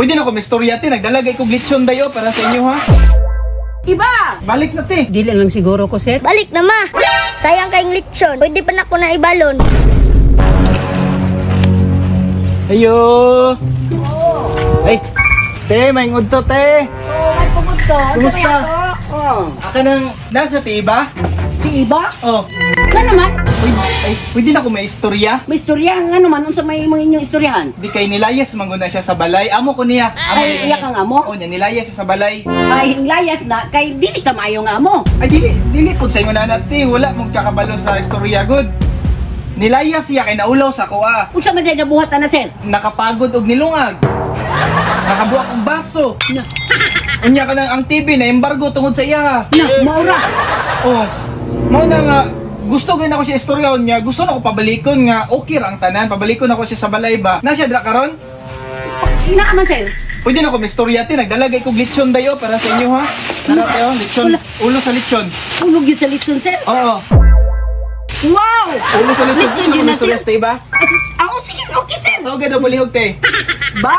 Pwede na ko may istorya, te. Nagdalagay kog lechon dayo para sa inyo, ha. Iba! Balik na, te. Dili lang siguro ko, sir. Balik na, ma. Sayang kayong lechon. Pwede pa na ko na ibalon. Ayo. Ay, te, may to, te. Oh, may pugod to. Ano Kumusta? Oh. Aka nang nasa ti iba? Si Iba? Oh. Nga naman? Uy, ay, pwede na ko may istorya. May istorya nga naman. Unsa may imong inyong istoryahan? Di kay nilayas man gud na siya sa balay. Amo ko niya. Amo Ay, iya ka nga mo? Oh, niya nilayas siya sa balay. Ay, layas na kay dili ka maayo nga mo. Ay, dili, dili pud sa ingon na te. Wala mong kakabalo sa istorya gud. Nilayas siya kay naulaw sa kuha. Unsa man day nabuhat ana, sir? Nakapagod og nilungag. Nakabuak og baso. Na. Unya ka nang ang TV na embargo tungod sa iya. Na, maura. Oh. Mao na nga gusto gyud ako siya istorya niya, gusto na ko pabalikon nga okay ra ang tanan, pabalikon ako siya sa balay ba. Na siya dira karon? Sina man, sir? Pwede na ko may istorya, te, nagdalagay kog lechon dayo para sa inyo, ha. Tara te, oh, lechon, Wala. ulo sa lechon. Ulog yun sa litson, sir. Oo, Wow! ulo sa lechon. Lechon Pwede na ko yun may na, istorya sir. sa iba. Ah, oh, sige, okay, sir. Tawag daw palihog, te. Ba!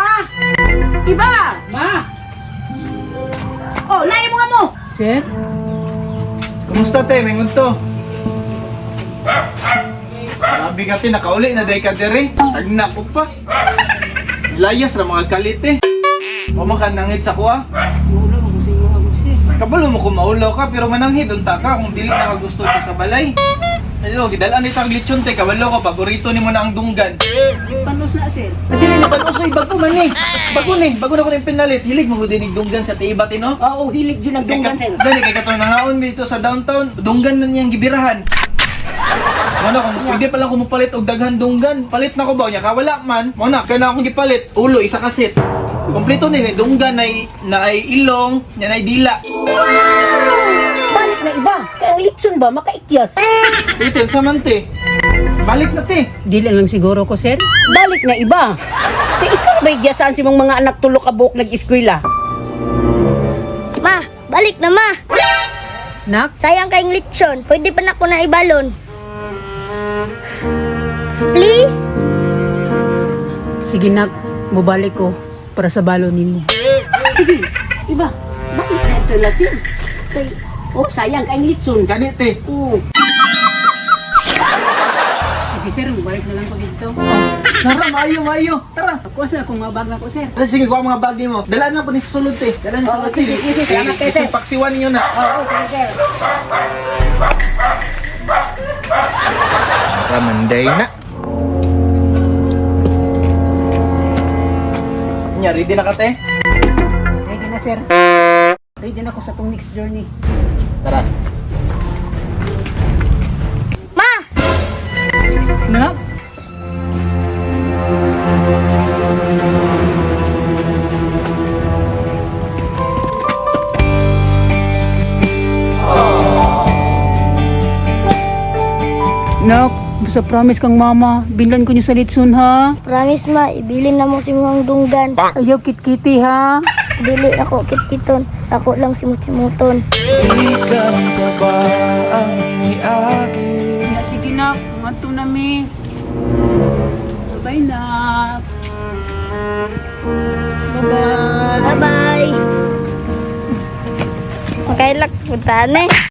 Iba! Ma! Oh, layo mo nga mo! Sir? Kumusta, te? May ngunto. Grabe ka, te, nakauli na day ka dere. Tagna ko pa. Layas ra mga kalit, te. Wa man ka nangit sa kuha. Wala ko sa inyo ako, sir. Kabalo mo kung maulaw ka, pero mananghid unta ka kung dili na ka gusto ko sa balay. Ayo, gidalan ni tag lechon, te, kabalo ko paborito nimo na ang dunggan. Panos na, sir. Ay, dili na panusoy, bago man eh. Bago ni, bago na ko ning pinalit. Hilig mo gud dinig dunggan sa tiiba ti, no? Oo, hilig yun ang dunggan, sir. Dali kay katong nangaon mi dito sa downtown, dunggan man niyang gibirahan. Mao na kung pwede pa lang ko mopalit og daghan dunggan, palit na ko ba nya ka wala man. Mao na kana akong gipalit ulo isa ka set. Kompleto ni ni dunggan nay na ay ilong, nya nay dila. Balik na iba. Kaya ang litson ba, makaikyas. Sige, te, unsa man, te? Balik na, te. Dili lang siguro ko, sir. Balik na iba. Kaya ikaw ba igyasaan si mong mga anak tulo ka buok nag-eskwela? Ma, balik na, ma. Nak? Sayang kayong lechon. Pwede pa na ko na ibalon. Please? Sige, nak. Mubalik ko para sa balon nimo. Sige, iba. Balik na ito la, sir. Kay, oh, sayang kay ang litson. Gani, te. Oo. Sige, sir. Mubalik na lang ko dito. Nara, maayo, maayo. Tara. Ako sa akong mga bag na ko, sir. Dali, sige, kuha ang mga bag nimo. Dala na po ni sa sulod, te. Dala na sa Oo, sulod, te. sige, sige, salamat, te, sir. Paksiwan niyo na. Oo, sige, sir. Ramanday na. Nya, ready na ka, te? Ready na, sir. Ready na ako sa tong next journey. Tara. Ma! Nak? Nak, basta promise kang mama, bilan ko niyo sa litson, ha? Promise, ma, ibilin na mo si muhang dunggan. Ayaw kitkiti, ha? Dili ako kitkiton. Ako lang simut-simuton. Ikan pa ba ang niagi? Ya, sige nak, ngadto na mi. Bye nak. Bye-bye. Bye-bye! Makailak punta na eh.